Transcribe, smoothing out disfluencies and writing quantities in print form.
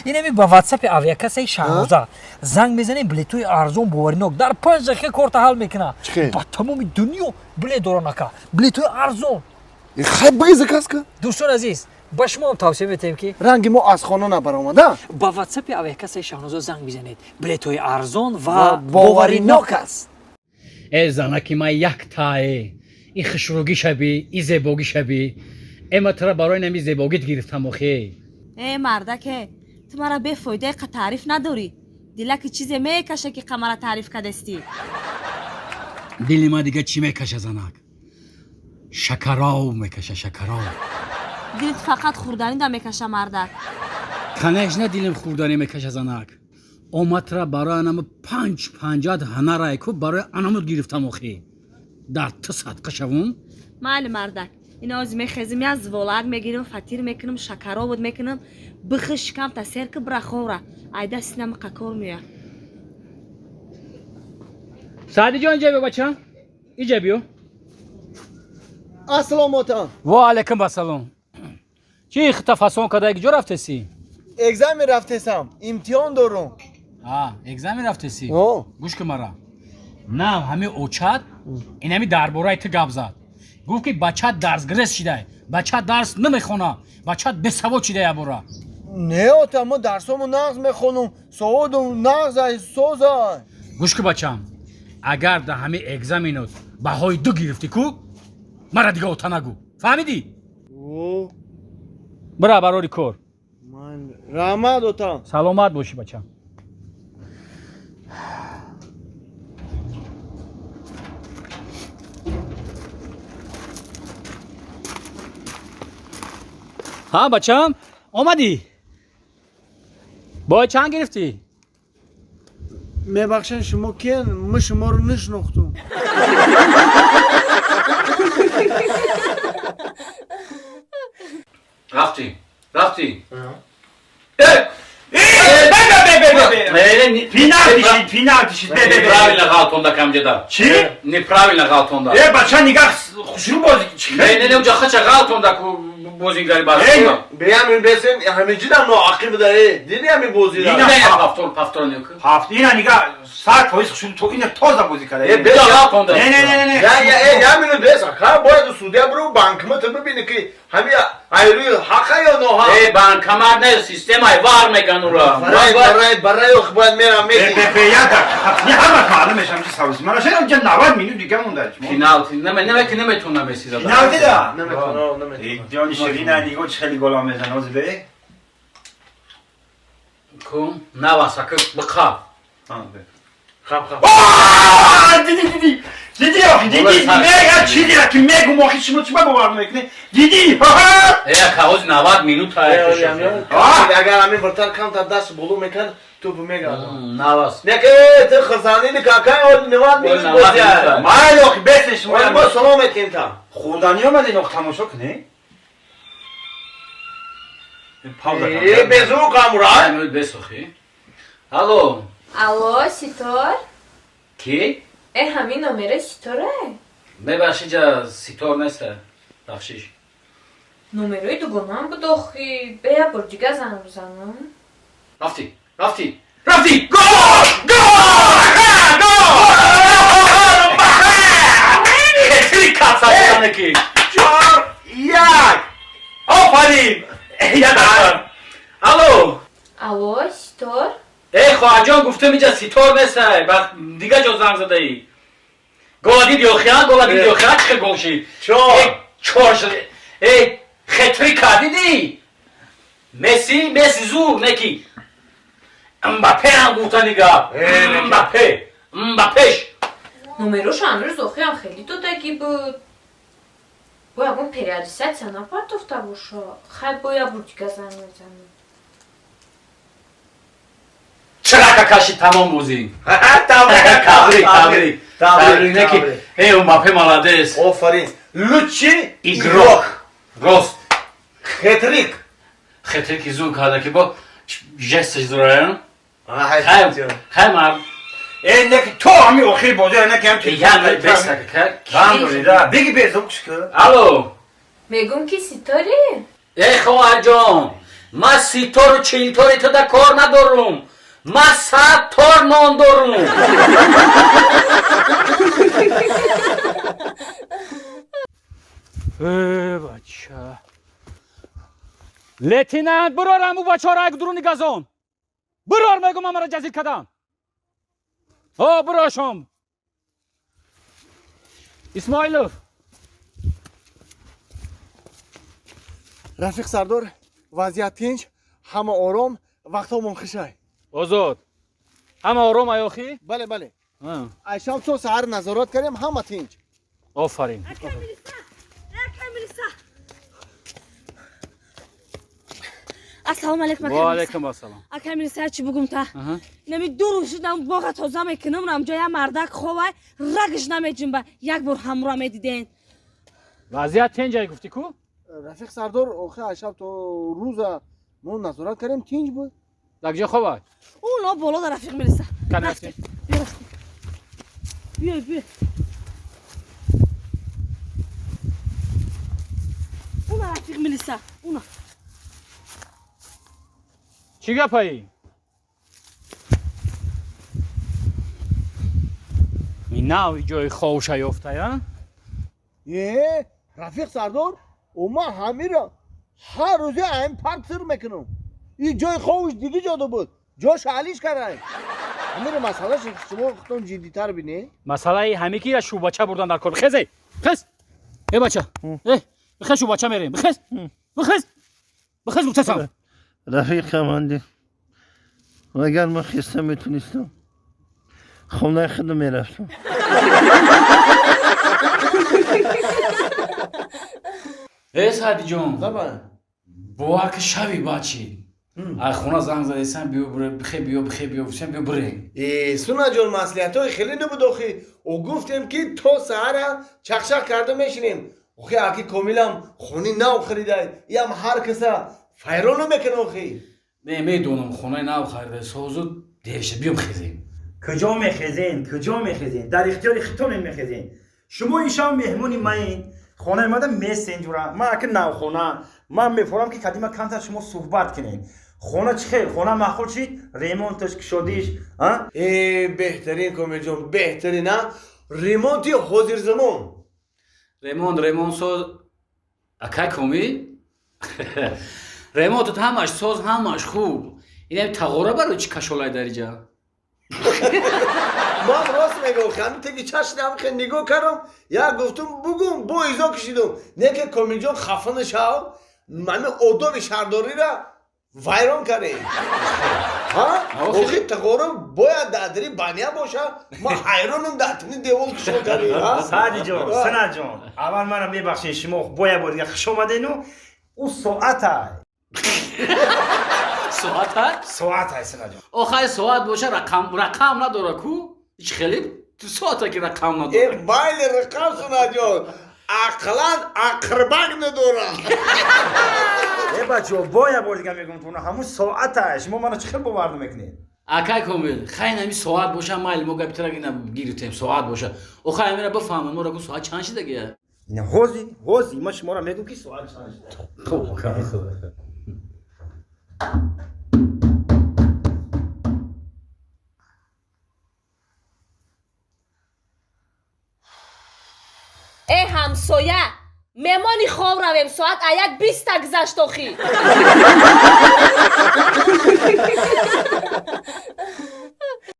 Инами ба ватсапи авиакассаи Шаҳноза занг мезанем, билетҳои арзон, боваринок, дар 5 дақиқа корта ҳал мекунад. Ба тамоми дунё билет доран, ака, билетҳои арзон. Хай, баги, заказ ка. Дӯстони азиз, ба шумо ҳам тавсия метаҳем, ки ранги мо аз хона набаромада. Ба ватсапи авиакассаи Шаҳноза занг бизанед, билетҳои арзон ва боваринок аст. Э, занаки ман яктае, и хушругӣ шаби, и зебогӣ шаби. Э, ма тура барои нами зебогит гирифтам охе. Э, мардаке, ту мара бефоидаи қа таъриф надорӣ. Дилаки чизе мекаша, ки қа мара таъриф кадестӣ. Дили ма дига чӣ мекаша, занак? Шакаров мекаша, шакаров. Дилит фақат хӯрданида мекаша, мардак. Конечно, дилим хӯрданӣ мекаша, занак. Омадра барои анаму панҷ панҷат ҳанарай ку барои анамуд гирифтам охи. Дар ту садқа шавум. Майли, мардак, ина ози мехезим, як зволак мегирим, фатир мекунам, шакаробот мекунам, бихи, шикамта сер ки, бира ховра, айда синами қакор меояд. Саъдиҷон, иҷа биё, бача, иҷа биё. Ассалому отам. Ва алайкум ассалом. Чӣ хита фасон карда, ҷо рафтеси? Экзамен рафтесам, имтиҳон дорум. А, экзамен рафтеси? Гӯш ки мара. На, ҳами очат инами дар бораи ту гап зад, гуфт, ки бачат дарсгирез шидай, бачат дарс намехона, бачат бесавод шидай ябора. Не, ота, мо дарсому нағз мехонум, саводум нағзай, созай. Гӯш ки, бачам, агар дар ҳами экзаменот баҳои ду гирифтӣ ку, мара дига ота нагӯ, фаҳмидӣ? Бира барори кор. Раҳмат, отам. Саломат бошӣ, бачам. Ҳа, бачам, омадӣ? Бой чанд гирифтӣ? Мебахшен, шумо киен? Мо шуморо нашинохтум. Рафтӣ, рафтӣ. Пеналти шид, Неправильно ғалтонда камҷада. Чӣ? Неправильно ғалтонда. Э, бача, нигаҳ, хушрӯ бози. Не, не, не, уҷа хача ғалтонда ку бозигари Барселона. Беамин бесен, ҳамиҷида ноақӣ буда, э, диди ҳами бозира. Повтор, повтор не ку. Ҳафт, ина нигаҳ, 100% хушрӯ, то ина тоза бозӣ карда. Э, Уҷа ғалтонда. Не, не, не, не. Я, я, э, я минут бес, ха, бояд судья бру банкмат бибини, ки ҳами айрӯи ҳақа ё ноҳақ. Э, банкомат не, системаи вар меган ура. Барай, барай, барай, ох, бояд мерам Бе, мети. бе, бе, я да. Не, ҳамаш маълум мешам, чи савси. Мана шена уҷа 90 минут дига монда. Пеналти, неме, неме ки неметона Месси зада. Пеналти да. Наметона, наметона. Ҷони ширина, нигоҳ, чи хеле гола мезана, ҳозир бе. Ку, наваса ку биқа. Хаб, хаб. Диди, диди. Диди, охи, диди, мега чизира ки мегум, охи, шумо чима бовар мекунед? Диди, ха. Э, каоз 90 минут Агар ҳамин вратар камтар даст боло мекард, туп мегардон. Навас. Не, ки ту хурсандини какай, ол 90 минут бозия. Майли, охи, бесен шумо. Мо салом метем та. Хурданӣ омадин, ох, тамошо кунед. Пауза. Э, безу камурай. Минут бесохи. Алло. Алло, Ситор? Ки? Э, ҳамин номера Ситоре? Мебахши, ҷа Ситор неста. Бахшиш. Номерои дугонам буд охи. Бе як бор дига занг бизанам. Рафтӣ, рафтӣ, рафтӣ! Гол! Гол! Гол! Хетри катса ки. 4-1. Офарин! Я дақиқа. Алло. Алло, Ситор? Э, хоҳарҷон, гуфтам, иҷа Ситор неста. Дига ҷо занг задаӣ. Гола дид ё хия? Гола дид ё хия? Чӣ хел гол шид? Чор. Э, чор шуд. Э, хетрик дидӣ? Месси, Месси зур, неки. Мбаппе ҳам гуфтани гап. Мбаппе. Мбаппеш. Номерош ҳанӯз охиам хеле додагӣ буд. Бо ягон переадресация напартофта боша. Хай, бо як бор дига занг мезанам. Чирака кашид, тамом бозӣ. Табрик. Табрик, табрик. Табрик, неки. Табрик. Э, Мбаппе молодец. Офарин. Лучший Игрок. Рост. Хетрик. Хетрики зур карда ки бо жесташ зураям. Хай, хай мар. Э, неки то ҳами охири бозӣ, неки ҳам Я беса ка. Ғам дорӣ, да. Биги, безук шуку. Алло. Мегум, ки Ситоре? Э, хоҳарҷон. Ман ситору чилтори туда кор надорум. Ман 100 тор нон дорум. Э бача. Лейтенант, бирор аму бачаро як дуруни газон. Бирор мегум амара ҷазир кадан. О, бирошом. Исмоилов. Рафиқ сардор, вазъият тинч, ҳама ором, вақтҳомон хушай. Озод. Ҳама ором аёхӣ? Бале, бале. Айшаб то саҳар назорат кардем, ҳама тинч. Офарин. Ассалому алайкум. Ва алайкум ассалом. Ака милиса чӣ бугум та? Нами ду рӯз шудам боға тоза мекунам, рамҷо я мардак ховай, рагш намеҷунба. Як бор ҳамро медиден. Вазъият тинҷай гуфтӣ ку? Рафиқ сардор, охи айшаб то рӯза мо назорат кардем, тинч буд. Дар куҷо ховай? Уно боло да рафиқ милиса. Кани Биё, биё. Уна рафиқ милиса, уна. Чӣ гапаи? Ин нави ҷои ховша ёфтая? Е, рафиқ сардор, ӯ ман ҳамира ҳар рӯзе ҳамин парк сир мекунам. Ин ҷои ховш диги ҷода буд. Ҷош алиш карай. Ҳамира масъалаш шумо худтон ҷиддитар бинед. Масъалаи ҳаме ки я шӯбача бурдан дар кор. Бихез, эй! Бихез! Э бача! Э, бихез шӯбача мерем. Бихез! Бихез! Бихез гуфтасам. Рафиқ командир, агар ман хиста метунистам, хонаи худам мерафтам. Э Саъдиҷон, бовар ки шави бачи. Ай хона занг задесам, биё бире, бихе биё, бихе биё, гуфтем биё бирем. Э, Сунаҷон, маслиҳатҳои хеле набуд охи. Ӯ гуфтем ки то саҳара чақчақ карда мешинем. Охи аки Комилам хони нав харидай. Иам ҳар каса файрон намекунад охи. Не, медонам хонаи нав харида, созу дерша, биё бихезем. Куҷо мехезен? Куҷо мехезен? Дар ихтиёри хитонен мехезен. Шумо ин шаб меҳмони маин. Хонаи мада месен ҷура. Ман аки навхона. Ман мефорам ки кадима камтар шумо суҳбат кунем. Хона чӣ хел? Хона маъқул шид? Ремонташ, кушодиш, а? Э, беҳтарин Комилҷон, беҳтарин, а? Ремонти ҳозирзамон. Ремонт, ремонт соз. Акай Комил? Ремонтат ҳамаш соз, ҳамаш хуб. Инам тағора барои чӣ кашолай дар иҷа? Ман рост мегӯям, ҳамин теги чашнам хел нигоҳ кардам, як гуфтум бугум, бо изо кишидум. Не ки Комилҷон хафа нашав, ҳамин одоби шаҳрдориро вайрон кардем. Ҳа? Охи тағора бояд дар дари баня боша. Ман ҳайронам дар тини девол кишол кардем. Саъдиҷон, Санаҷон, аввал мана мебахшед, шумо боя бор дига хуш омадену. Ӯ соатай. Соатай? Соатай, Санаҷон. Охай соат боша рақам надора ку? Ҳеч хеле ту соата ки рақам надора. Э, майли рақам, Сунаҷон. Ақлан ақрбак надорам. Э бачаҳо, боя бор дига мегӯм тона, ҳамун соатай. Шумо мана чӣ хел бовар намекунед? Акай Комил, хай нами соат боша, майли мо гапи тара ина гирифтем, соат боша. Охай ҳамира бифаҳмам, мо ра соат чанд шидагия? Ина ҳози, ҳози ман шуморо мегӯм ки соат чанд шида. Хуб, хуб. Э ҳамсоя, меҳмони хоб равем, соат а як биста гузашт охи.